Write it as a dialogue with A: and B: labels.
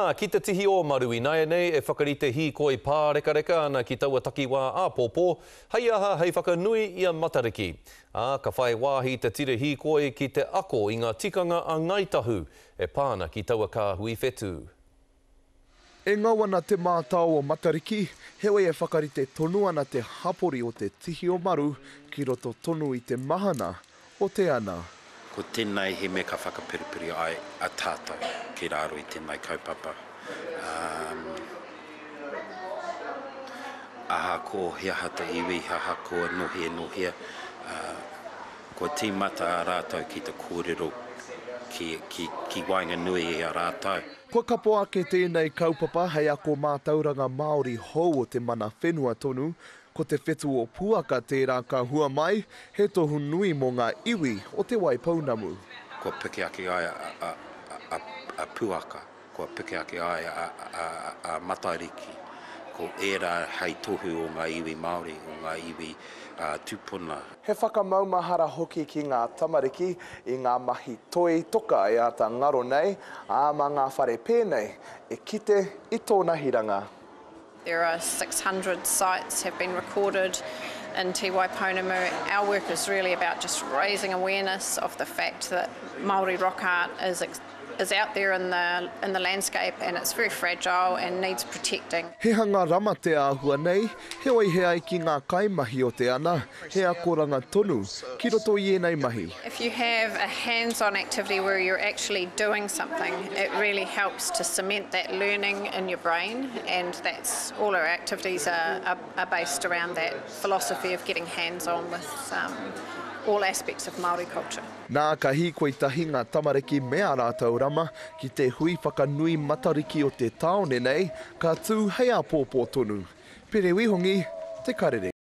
A: Nā, ki te tihi o Maru ināianei e whakarite hīkoi pārekareka ana ki taua takiwā āpōpō, hei aha, hei whakanui i a Matariki. Ā, ka whai wāhi te tira hīkoi ki te ako i ngā tikanga a Ngāi Tahu e pā ana ki taua kāhui whetū.
B: E ngau ana te mātao o Matariki, heoi e whakarite tonu ana te hapori o te tihi o Maru ki roto tonu i te mahana o te ana.
C: Ko tenei he mea ka whakapiripiri ai a tatou ki raro i tenei kaupapa. Ahakoa he aha te iwi, ahakoa no hea no hea, kua timata a ratou ki te korero ki waenganui i a ratou.
B: Kua kapo ake tēnei kaupapa hei ako mātauranga Māori hou o te mana whenua tonu, Ko te whetu o Puaka tērā ka hua mai, he tohu nui mō ngā iwi o Te Waipounamu.
C: Kua piki ake ai a Puaka, kua piki ake ai a Matariki, ko ērā hei tohu o ngā iwi Māori, o ngā iwi tūpuna.
B: He whakamaumahara hoki ki ngā tamariki i ngā mahi toi toka e āta ngaro nei, ā, mā ngā whare pēnei e kite i tōna hiranga.
D: There are 600 sites have been recorded in Te Waipounamu. Our work is really about just raising awareness of the fact that Māori rock art is, is out there in the, in the landscape and it's very fragile and needs protecting.
B: He hanga rama te āhua nei, heoi he ai ki ngā kaimahi o te ana, he akoranga tonu ki roto i ēnei mahi.
D: If you have a hands-on activity where you're actually doing something, it really helps to cement that learning in your brain and that's all our activities are, are, are based around that philosophy of getting hands-on with um, all aspects of Māori culture.
B: Nā, ka hīkoi tahi ngā tamariki me ā rātou rama ki te hui whakanui Matariki o te tāone nei, ka tū hei āpōpō tonu. Pere Wihongi, Te Karere.